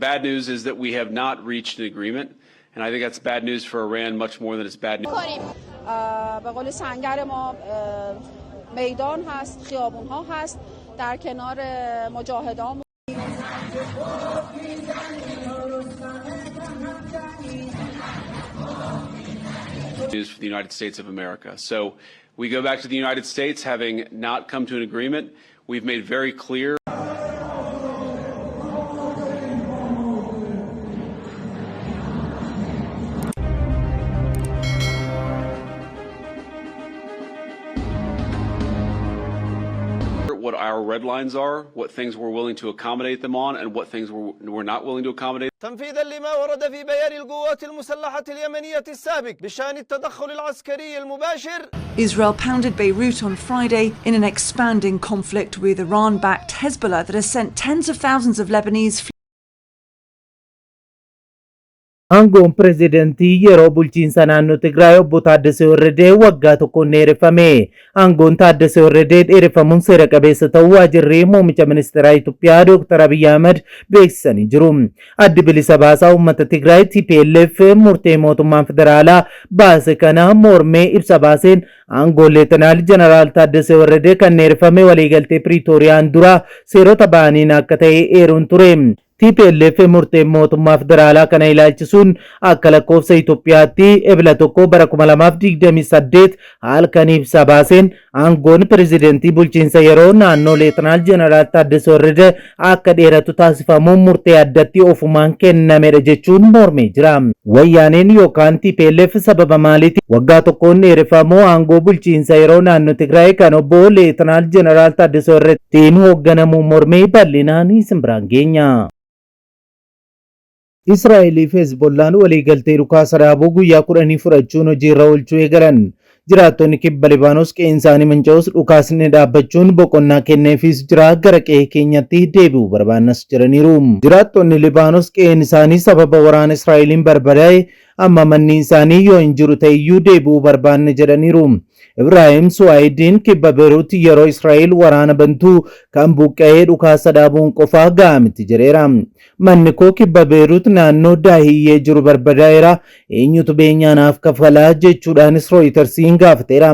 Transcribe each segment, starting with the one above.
bad news is that we have not reached an agreement, and I think that's bad news for Iran much more than it's bad news. کنیم به قول سنگر ما میدان هست، خیابون ها هست، در کنار مجاهدان. News for the United States of America. So we go back to the United States having not come to an agreement. We've made very clear what our red lines are, what things we're willing to accommodate them on, and what things we're not willing to accommodate تنفيذا لما ورد في بيان القوات المسلحة اليمنية السابق بشأن التدخل العسكري المباشر. Israel pounded Beirut on Friday in an expanding conflict with Iran backed Hezbollah that has sent tens of thousands of Lebanese Aangoon pireezidantii yeroo bulchiinsa naannoo Tigraay obbo Taaddasee Warradee waggaa tokkoon dheereffame. Aangoon Taaddasee Warradee dheereffamuun seera qabeessa ta'uu waajjirri muummicha ministeeraa Itoophiyaa Dr. Abiyyi Ahmad beeksisanii jiru. Addi bilisa baasaa uummata Tigraay TPLF murtee mootummaan federaalaa baase kana mormee ibsa baaseen, aangoon Leetanaal Jeneraal Taaddasee Warradee kan dheereffame waliigaltee Piriitooriyaan dura seerota ba'aniin akka ta'e eeruun ture. TPLF murteen mootummaa federaalaa kana ilaalchisuun akka lakkoofsa Itoophiyaatti Ebla 1 bara 2028 halkan ibsa baaseen, aangoon pirezidantii bulchiinsa yeroo naannoo Leetanaal Jeneraal Taaddasee Warradee akka dheeratu taasifamuun murtee addatti ofumaan kennamedha jechuun mormee jira. Wayyaaneen yookaan TPLF sababa maaliitiin waggaa tokkoon dheereffamuu aangoo bulchiinsa yeroo naannoo Tigraay kan obbo Leetanaal Jeneraal Taaddasee Warradeetiin hoogganamuu mormee bal'inaan isin biraan geenya? Israa'elii fi Hezbollaan waliigaltee dhukaasa dhaabuu guyyaa 10 fudhachuun hojiirra oolchuu eegalan. Jiraattonni kibba Libaanos qe'een isaanii manca'us dhukaasni dhaabbachuun boqonnaa kenneefis jira, gara qe'ee keenyatti deebi'uu barbaannas jedhaniiru. Jiraattonni Libaanos qe'een isaanii sababa waraana Israa'eliin barbadaa'e amma manni isaanii yoo hin jiru ta'eyyuu deebi'uu barbaanne jedhaniiru. Ibraahim Suwaayidiin kibba Beeruut yeroo Israa'el waraana bantuu kan buqqa'ee dhukaasa dhaabuun qofaa gahaa miti jedheera. "Manni koo kibba Beeruut naannoo Daahiyyee jiru barbadaa'eera. Eenyutu beenyaa naaf kafalaa?" jechuudhaanis Rooyitersiin gaafateera.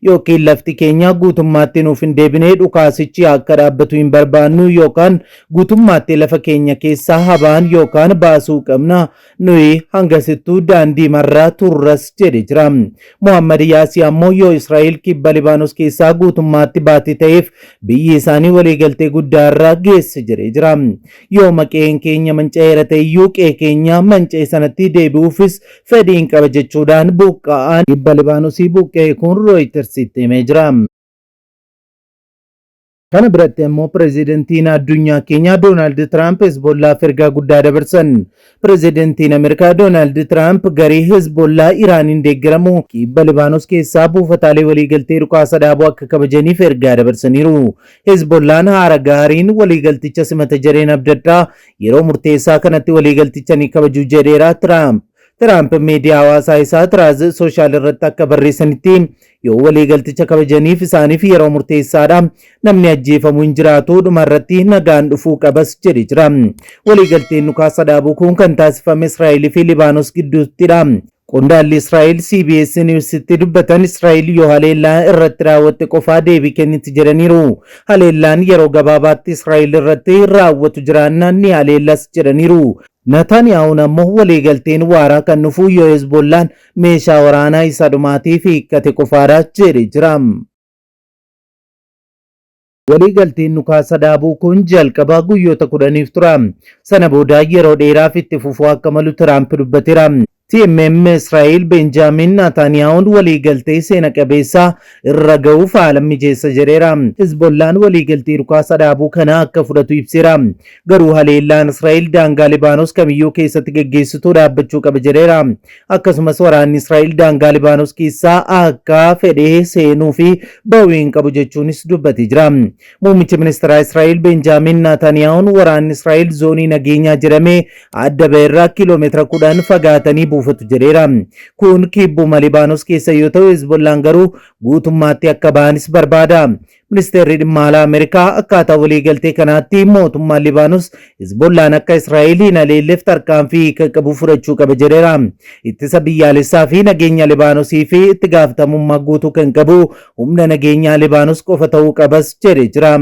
"Yookiin lafti keenya guutummaatti nuuf hin deebine, dhukaasichi akka dhaabbatu hin barbaannu, yookaan guutummaatti lafa keenya keessaa habaan yookaan baasuu qabna. Nuyi hangasittuu daandii marraa turras" jedhe jira. Muhammad Yaasii ammoo yoo Israa'el kibba Libaanos keessaa guutummaatti baate ta'eef biyyi isaanii waliigaltee guddaa irraa geesse jedhee jira. "Yooma qe'een keenya manca'eera ta'eyyuu qe'ee keenya manca'e sanatti deebi'uufis fedhiin qaba" jechuudhaan buqqa'aan kibba Libaanosii buqqa'e kun Rooyitersitti himee jira. Kana biratti ammoo pireezidantiin addunyaa keenyaa Doonaald Tiraamp Hezbollaaf ergaa guddaa dabarsan. Pireezidantiin Ameerikaa Doonaald Tiraamp garee Hezbollaa Iraaniin deeggaramu kibba Libaanos keessaa buufataalee waliigaltee dhukaasa dhaabuu akka kabajaniif ergaa dabarsaniiru. "Hezbollaan haara gaariin waliigalticha simata jedheen abdadhaa, yeroo murteessaa kanatti waliigalticha ni kabaju" jedheera Tiraamp. Tiraamp miidiyaa hawaasaa isaa Truth Social irratti akka barreessanitti, yoo waliigalticha kabajaniif isaaniif yeroo murteessaadha. Namni ajjeefamuu hin jiraatu, dhumarratti nagaan dhufuu qabas jedhe jira. Waliigalteen dhukaasa dhaabuu kun kan taasifame Israa'elii fi Libaanos gidduuttidha. Qondaalli Israa'el CBS Newsitti dubbatan Israa'el yoo haleellaa irratti raawwatte qofaa deebii kenniti jedhaniiru. Haleellaan yeroo gabaabaatti Israa'el irratti raawwatu jiraannaan ni haleellas jedhaniiru. Nataaniyaa'uun ammoo waliigalteen waaraa kan dhufu yoo Hezbollaan meeshaa waraanaa isa dhumaatiif hiikkate qofaadha jedhe jira. Waliigalteen dhukaasa dhaabuu kun jalqaba guyyoota 10f tura. Sana booda yeroo dheeraaf itti fufuu akka malu Tiraamp dubbateera. TMM Israa'el Benjaamin Naataaniyaa'uun waliigaltee seena qabeessaa irra ga'uuf haala mijeessa jedheera. Hezbollaan waliigaltee dhukaasa dhaabuu kana akka fudhatu ibseera. Garuu haleellaan Israa'el daangaa Libaanos kamiyyuu keessatti geggeessitu dhaabbachuu qaba jedheera. Akkasumas waraanni Israa'el daangaa Libaanos keessaa akka fedhee seenuu fi ba'uu hin qabu jechuunis dubbatee jira. Muummichi ministeeraa Israa'el Benjaamin Naataaniyaa'uun waraanni Israa'el zoonii nageenyaa jedhamee adda ba'e irraa kiiloomeetira 10 fagaatanii buufatu jedheera. Kun kibbuma Libaanos keessa yoo ta'u, Hezbollaan garuu guutummaatti akka ba'anis barbaada. Ministeerri dhimma alaa Ameerikaa akkaataa waliigaltee kanaatti mootummaan Libaanos Hezbollaan akka Israa'el hin haleelleef tarkaanfii hiika qabu fudhachuu qaba jedheera. Ittisa biyyaalessaa fi nageenya Libaanosii fi itti gaafatamummaa guutuu kan qabu humna nageenyaa Libaanos qofa ta'uu qabas jedhee jira.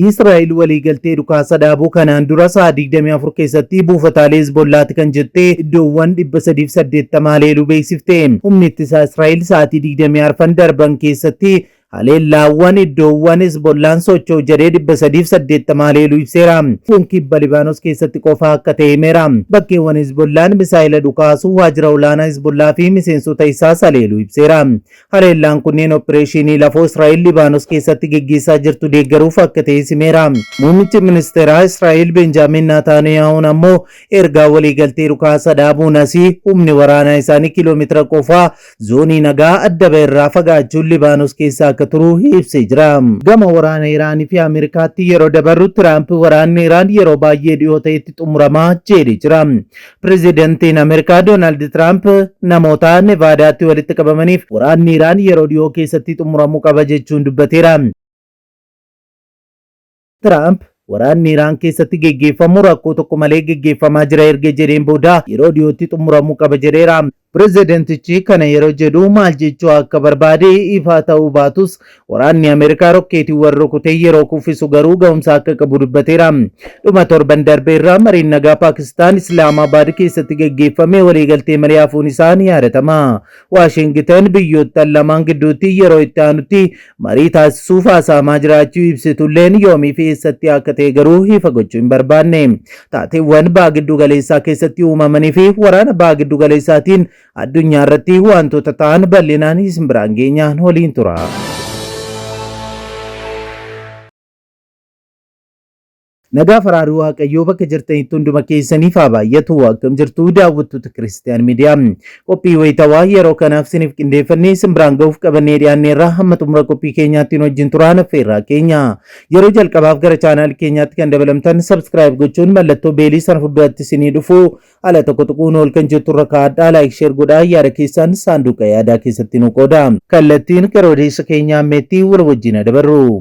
Israa'el waliigaltee dhukaasa dhaabuu kanaan dura sa'a 24 keessatti buufataalee Hezbollaati kan jettee iddoowwan 380 haleeluu beeksifte. Humni ittisaa Israa'el sa'aatii 24 darban keessatti haleellaawwan iddoowwan Hezbollaan socho'u jedhee 380 haleeluu ibseera. Kun kibba Libaanos keessatti qofa akka ta'e himeera. Bakkeewwan Hezbollaan misaa'ila dhukaasuu, waajjira olaanaa Hezbollaa fi miseensota isaas haleeluu ibseera. Haleellaan kunneen oppireeshinii lafoo Israa'el Libaanos keessatti geggeessaa jirtu deeggaruuf akka ta'e himeera. Muummichi ministeeraa Israa'el Benjaamin Naataaniyaahuun ammoo ergaa waliigaltee dhukaasa dhaabuun asii humni waraanaa isaanii kiiloomeetira qofaa zoonii nagaa adda ba'e irraa fagaachuun Libaanos keessa akka turu ibsee jira. Gama waraana Iraanii fi Ameerikaatti yeroo dabarru, Tiraamp waraanni Iraan yeroo baay'ee dhiyoo ta'etti xumuramaa jedhee jira. Pireezidantiin Ameerikaa Doonaald Tiraamp namoota Nevaadaatti walitti qabamaniif waraanni Iraan yeroo dhiyoo keessatti xumuramuu qaba jechuun dubbateera. Tiraamp waraanni Iraan keessatti geggeeffamu rakkoo tokko malee geggeeffamaa jira erga jedheen booda yeroo dhiyootti xumuramuu qaba jedheera. Pireezidentichi kana yeroo jedhu maal jechuu akka barbaade ifaa ta'uu baatus, waraanni Ameerikaa rokkeetiiwwan rukutee yeroo kuffisu garuu ga'umsa akka qabu dubbateera. Dhuma torban darbe irraa mariin nagaa Paakistaan Islaamabaad keessatti geggeeffame waliigaltee malee hafuun isaa ni yaadatama. Waashingitan biyyoottan lamaan gidduutti yeroo itti aanutti marii taasisuuf haasa'amaa jiraachuu ibsitulleen, yoomii fi eessatti akka ta'e garuu ifa gochuu hin barbaanne. Taateewwan baha giddu galeessaa keessatti uumamanii fi waraana baha giddu galeessaatiin addunyaa irratti wantoota ta'an bal'inaan isin biraan geenyaan waliin tura. Nagaa faraarii Waaqayyoo bakka jirtanitti hunduma keessaniif haa baay'atu. Akkam jirtu, daawwattoota Kiristiyaan Miidiyaa? Qophii wayitawaa yeroo kanaaf isiniif qindeeffannee isin biraan ga'uuf qabannee dhiyaanneerra. Hamma xumura qophii keenyaatti nu wajjin turaan affeerraa keenya. Yeroo jalqabaaf gara chaanaal keenyaatti kan dabalamtan subscribe gochuun mallattoo beelii sana fuulduratti isinii dhufu ala tokko tuquun ol kan jettu irra kaa'adhaa, like, share godhaa, yaada keessan saanduqa yaadaa keessatti nu qooda. Kallattiin gara odeessa keenyaa ammeetti wal wajjin dabarru.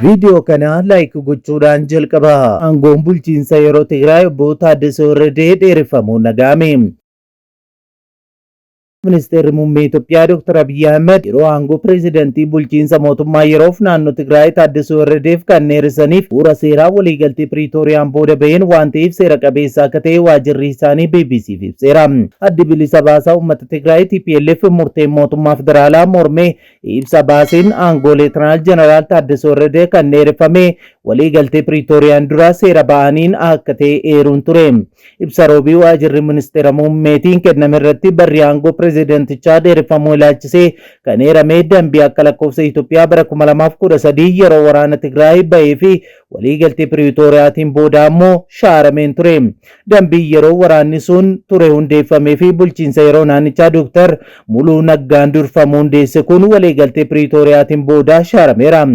Viidiyoo kana like gochuudhaan jalqaba. Aangoon bulchiinsa yeroo Tigraay obbo Taaddasee Warradee dheereffamuun dhaga'ame. Ministeerri muummee Itoophiyaa Dr. Abiyyi Ahmed yeroo aangoo pireezidantii bulchiinsa mootummaa yeroof naannoo Tigraay Taaddasee Warradeef kan dheeressaniif bu'uura seeraa waliigaltee Piriitooriyaan booda baheen waan ta'eef seera qabeessa akka ta'e waajjirri isaanii BBCf ibseera. Addi Bilisa Baasaa Uummata Tigraay TPLF murteen mootummaa federaalaa mormee ibsa baaseen aangoo Leetanaal Jeneraal Taaddasee Warradee kan dheereffame waliigaltee Piriitooriyaan dura seera ba'aniin akka ta'e eeruun ture. Ibsa roobii waajjirri ministeera muummeetiin kenname irratti barri aangoo pireezidantichaa dheereffamuu ilaalchisee kan eerame dambii akka lakkoofsa Itoophiyaa bara 2013 yeroo waraana Tigraay bahee fi waliigaltee Piriitooriyaatiin booda ammoo shaarameen ture. Dambii yeroo waraanni sun ture hundeeffamee fi bulchiinsa yeroo naannichaa Dooktar Muluu Naggaan durfamu hundeesse kun waliigaltee Piriitooriyaatiin booda shaarameera.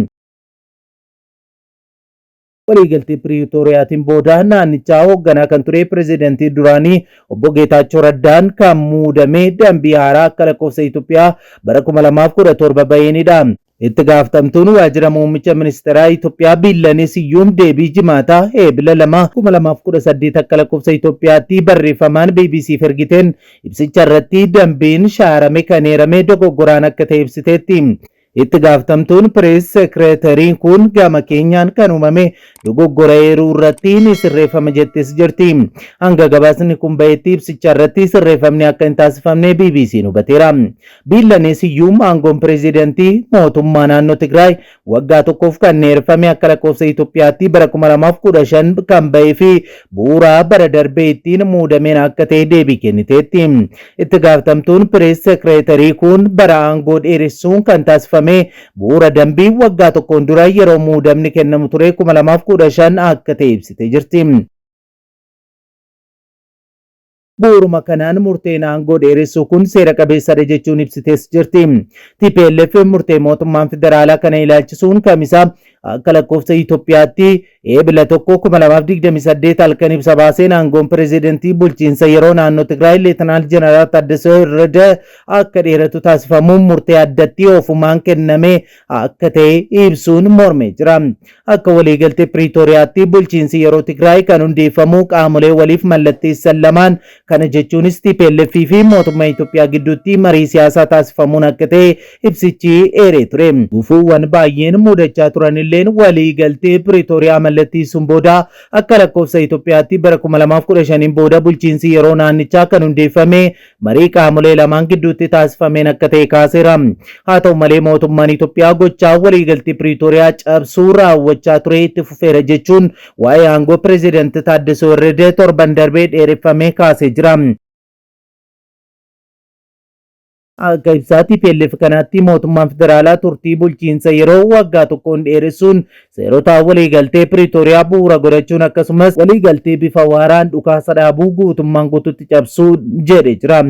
Waliigaltee Piriitooriyaatiin booda naannichaa hoogganaa kan ture pireezidantii duraanii obbo Geetaachoo Raddaan kan muudame dambii haaraa akka lakkoofsa Itoophiyaa bara 2017 baheenidha. Itti gaafatamtuun waajjira muummicha ministeeraa Itoophiyaa Biillanee Siyyuum deebii Jimaataa Eebila 2 2018 akka lakkoofsa Itoophiyaatti barreeffamaan BBCf ergiteen ibsicha irratti dambiin shaarame kan eerame dogoggoraan akka ta'e ibsiteetti. Itti gaafatamtuun pirees sekireetariin kun gama keenyaan kan uumame dogoggora eeruu irratti ni sirreeffama jettis jirti. Hanga gabaasni kun bahetti ibsicha irratti sirreeffamni akka hin taasifamne BBC'n hubateera. Biillanee Siyyuum aangoon pireezidantii mootummaa naannoo Tigraay waggaa tokkoof kan dheereffame akka lakkoofsa Itoophiyaatti bara 2015 kan bahee fi bu'uura bara darbee ittiin muudameen akka ta'e deebii kenniteetti. Itti gaafatamtuun pirees sekireetarii kun bara aangoo dheeressuun kan taasifame bu'uura dambii waggaa tokkoon dura yeroo muudamni kennamu ture 2015 akka ta'e ibsitee jirti. Bu'uuruma kanaan murteen aangoo dheeressuu kun seera qabeessadha jechuun ibsitees jirti. TPLF murtee mootummaan federaalaa kana ilaalchisuun Kamisaa akka lakkoofsa Itoophiyaatti Eebila 1, 2028 halkan ibsa baaseen aangoon pireezidantii bulchiinsa yeroo naannoo Tigraay Leetanaal Jeneraal Taaddasee Werrede akka dheeratu taasifamuun murtee addatti ofumaan kenname akka ta'e ibsuun mormee jira. Akka waliigaltee Piriitooriyaatti bulchiinsi yeroo Tigraay kan hundeeffamu qaamolee waliif mallatteessan lamaan kana jechuunis tplf fi mootummaa Itoophiyaa gidduutti marii siyaasaa taasifamuun akka ta'e ibsichi eeree ture. Gufuuwwan baay'een mudachaa turanilleen waliigaltee Piriitooriyaa mallatteessuun booda akka lakkoofsa Itoophiyaatti bara 2015n booda bulchiinsi yeroo naannichaa kan hundeeffame marii qaamolee lamaan gidduutti taasifameen akka ta'e kaaseera. Haa ta'u malee mootummaan Itoophiyaa gochaa waliigaltee Piriitooriyaa cabsuu raawwachaa ture itti fufeera jechuun waa'ee aangoo pireezidanti Taaddasee Werredee torban darbee dheereffamee kaasee jira. Akka ibsaa tplf kanaatti mootummaan federaalaa turtii bulchiinsa yeroo waggaa tokkoon dheeressuun seerota waliigaltee Piriitooriyaa bu'uura godhachuun akkasumas waliigaltee bifa waaraan dhukaasa dhaabuu guutummaan guututti cabsuu jedhe jira.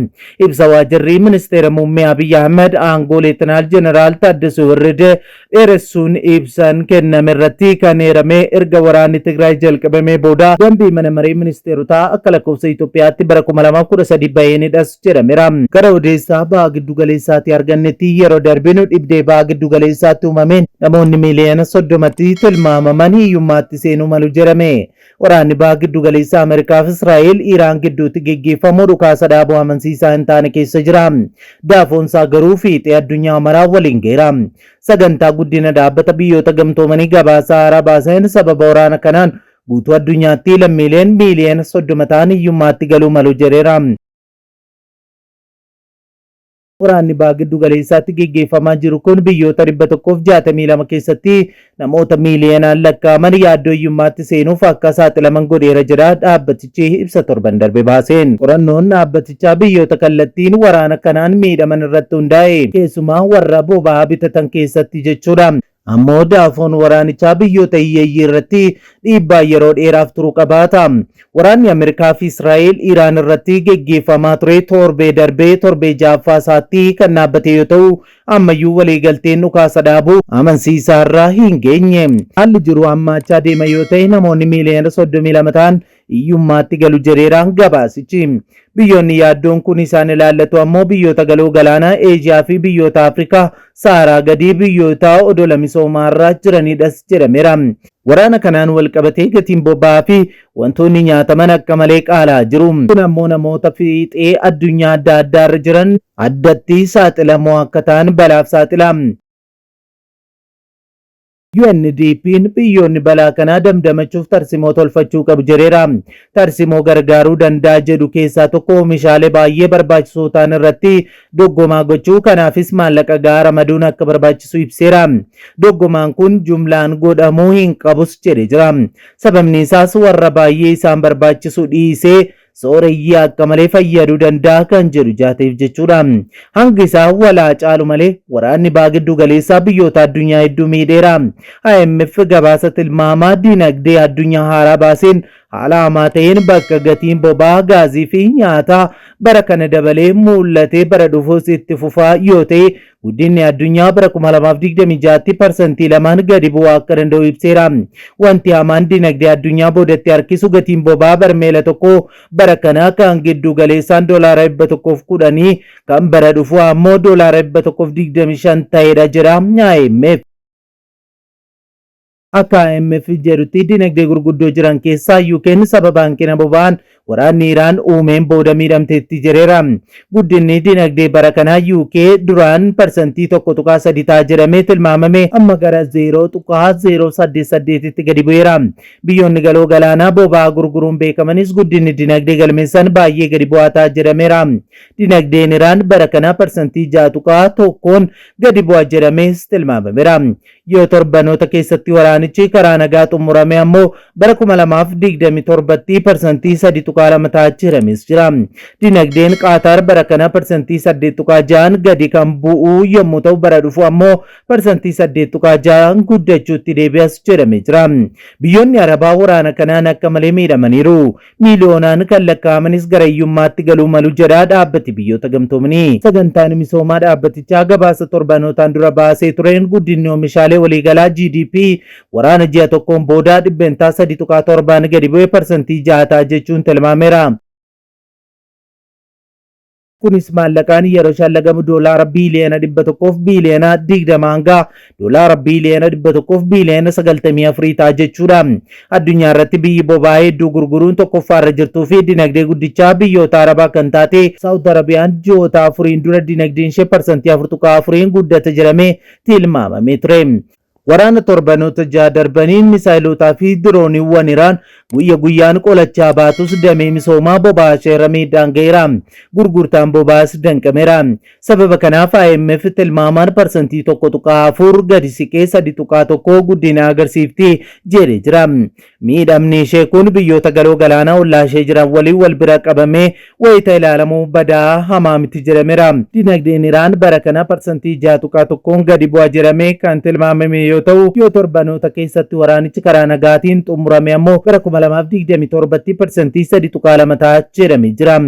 Ibsa waajjirri ministeera muummee Abiy Ahmed aangoo Leetanaal Jeneraal Taaddasee Werrede dheeressuun ibsan kenname irratti kan eerame erga waraanni Tigraay jalqabamee booda dambii mana maree ministeerotaa akka lakkoofsa Itoophiyaatti bara 2013 baheenidhas jedhameera. Gara odeessaa baha giddu galeessaatti argannetti yeroo darbinu dhibdee baha giddu galeessaatti uumameen namoonni miiliyoona 30tti tilmaamaman hiyyummaatti seenuu malu jedhame. Waraanni baha giddu galeessaa Ameerikaa fi Israa'el Iraan gidduutti geggeeffamu dhukaasa dhaabuu amansiisaa hin taane keessa jira. Daafoonsaa garuu fiixee addunyaa maraa waliin ga'eera. Sagantaa guddina dhaabbata biyyoota gamtoomanii gabaasa haaraa baaseen sababa waraana kanaan guutuu addunyaatti lammiileen miiliyoona 30 ta'an hiyyummaatti galuu malu jedheera. Waraanni baha giddu galeessaatti geggeeffamaa jiru kun biyyoota 162 keessatti namoota miiliyoonaan lakkaa'aman yaaddoo hiyyummaatti seenuuf akka saaxilaman godheera jedha dhaabbatichi ibsa torban darbe baaseen. Qorannoon dhaabbatichaa biyyoota kallattiin waraana kanaan miidhaman irratti hundaa'e. Keessumaa warra boba'aa bitatan keessatti jechuudha. Ammoo daafoon waraanichaa biyyoota hiyyeeyyii irratti dhiibbaa yeroo dheeraaf turu qabaata. Waraanni Ameerikaa fi Israa'el Iraan irratti geggeeffamaa ture torbee darbee torbee ja'affaa isaatti kan dhaabbate yoo ta'u, ammayyuu waliigalteen dhukaasa dhaabuu amansiisaa irra hin geenye. Haalli jiru hammaachaa deema yoo ta'e namoonni miiliyoona 32 ta'an hiyyummaatti galu jedheera gabaasichi. Biyyoonni yaaddoon kun isaan ilaallatu ammoo biyyoota galoo galaanaa Eeshiyaa fi biyyoota Afrikaa Saaraa gadii biyyoota odola misoomaarra jiranidhas jedhameera. Waraana kanaan walqabatee gatiin boba'aa fi wantoonni nyaataman akka malee qaala'aa jiru. Kun ammoo namoota fiixee addunyaa adda addaarra jiran addatti saaxilamoo akka ta'an balaaf saaxila. UNDP'n biyyoonni balaa kanaa damdamachuuf tarsimoo tolfachuu qabu jedheera. Tarsimoo gargaaruu danda'a jedhu keessaa tokko oomishaalee baay'ee barbaachisoo ta'an irratti doggomaa gochuu kanaafis maallaqa gahaa ramaduun akka barbaachisu ibseera. Doggomaan kun jumlaan godhamuu hin qabus jedhe jira. Sababni isaas warra baay'ee isaan barbaachisu dhiisee sooreyyii akka malee fayyaduu danda'a kan jedhu jaateef jechuudha. Hangi isaa walaa caalu malee waraanni baha giddu galeessaa biyyoota addunyaa hedduu miidheera. IMF gabaasa tilmaamaa dinagdee addunyaa haaraa baaseen haala hamaa ta'een bakka gatiin boba'aa, gaazii fi nyaataa bara kana dabalee mul'atee bara dhufuus itti fufaa yoo ta'e Guddinni addunyaa bara 2026tti parsantii lamaan gadi bu'uu akka danda'u ibseera. Wanti hamaan dinagdee addunyaa boodatti harkisu gatiin boba'aa barmeela tokkoo bara kanaa kan giddu galeessaan doolaara 110 kan bara dhufu ammoo doolaara 125 ta'edha jedha IMF. Akka IMF jedhutti dinagdee gurguddoo jiran keessaa UK'n sababa hanqina boba'aan waraanni Iraan uumeen booda miidhamteetti jedheera. Guddinni dinagdee bara kanaa UK duraan parsantii 1.3 ta'a jedhamee tilmaamame amma gara 0.088tti gadi bu'eera. Biyyoonni galoo galaanaa boba'aa gurguruun beekamanis guddinni dinagdee galmeessan baay'ee gadi bu'aa ta'a jedhameera. Dinagdeen Iraan bara kana parsantii 6.1n gadi bu'a jedhamees tilmaamameera. Yoo torbanoota keessatti waraanichi karaa nagaa xumurame ammoo bara 2027tti parsantii 3. 3.2 ta'a jedhames jira. Dinagdeen Qaataar bara kana parsantii 8.6 gadi kan bu'u yommuu ta'u, bara dhufu ammoo parsantii 8.6 guddachuutti deebi'as jedhamee jira. Biyyoonni Arabaa waraana kanaan akka malee miidhamaniiru. Miiliyoonaan kan lakkaa'amanis gara hiyyummaatti galuu malu jedha dhaabbati biyyoota gamtoomanii. Sagantaan misoomaa dhaabbatichaa gabaasa torbanootaan dura baasee tureen guddinni oomishaalee waliigalaa GDP waraana ji'a tokkoon booda 3.7% gadi bu'ee 6% ta'a jechuun tilmaameera. Kunis maallaqaan yeroo shallagamu doolaara biiliyoona 100 biiliyoona 20 hanga doolaara biiliyoona 100 biiliyoona 94 ta'a jechuudha. Addunyaa irratti biyyi boba'aa hedduu gurguruun tokkoffaarra jirtuu fi dinagdee guddichaa biyyoota Arabaa kan taate Saawud Arabiyaan ji'oota afuriin dura dinagdeen ishee 4.4% guddata jedhamee tilmaamamee ture. Waraana torbanoota 6 darbaniin misaayilotaa fi dirooniiwwan Iraan guyya guyyaan qolachaa baatus damee misoomaa boba'aa isheerra miidhaan ga'eera. Gurgurtaan boba'aas danqameera. Sababa kanaaf IMF tilmaamaan 1.4% gadi siqee 3.1 guddina agarsiifti jedhee jira. Miidhamni ishee kun biyyoota galoo galaanaa ollaa ishee jiran waliin wal bira qabamee wayita ilaalamu badaa hamaa miti jedhameera. Dinagdeen Iraan bara kana 6.1% gadi bu'a jedhamee kan tilmaamame yoo ta'u, yoo torbanoota keessatti waraanichi karaa nagaatiin xumurame ammoo bara 2027tti 3.2% ta'a jedhamee jira.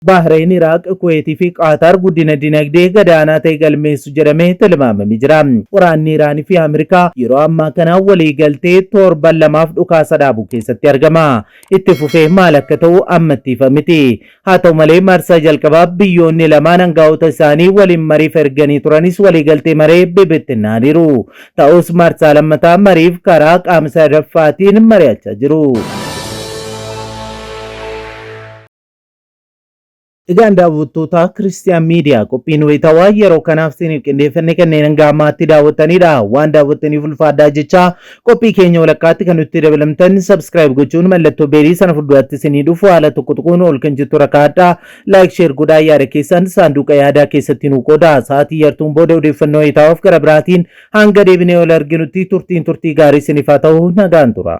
Baahireen, Iraaq, Kuweetii fi Qaataar guddina dinagdee gadaanaa ta'e galmeessu jedhamee tilmaamamee jira. Waraanni Iraanii fi Ameerikaa yeroo ammaa kana walii galtee torban lamaaf dhukaasa dhaabuu keessatti argama. Itti fufee maal akka ta'u ammatti ifa miti. Haa ta'u malee marsaa jalqabaa biyyoonni lamaan hangaa'ota isaanii waliin mariif erganii turanis waliigaltee maree bibittinnaaniiru. Ta'us marsaa lammataa mariif karaa qaama sadaffaatiin mari'achaa jiru. Egaan daawwattoota Kiristiyaan Miidiyaa, qophiin wayitaawaa yeroo kanaaf isiniif qindeeffanne kanneen hanga ammaatti daawwattanidha. Waan daawwattaniif ulfaadhaa jechaa, qophii keenya walakkaatti kan nutti dabalamtan subscribe gochuun mallattoo bell sana fuulduratti isinii dhufu haala tokko tuquun ol kan jettu rakkaadhaa. Like, share godhaa, yaada keessan saanduqa yaadaa keessatti nu qooda. Sa'aatii yartuun booda odeeffannoo wayitaawaaf gara biraatiin hanga deebinee ol arginutti turtiin turtii gaarii isiniif haa ta'u, nagaan tura.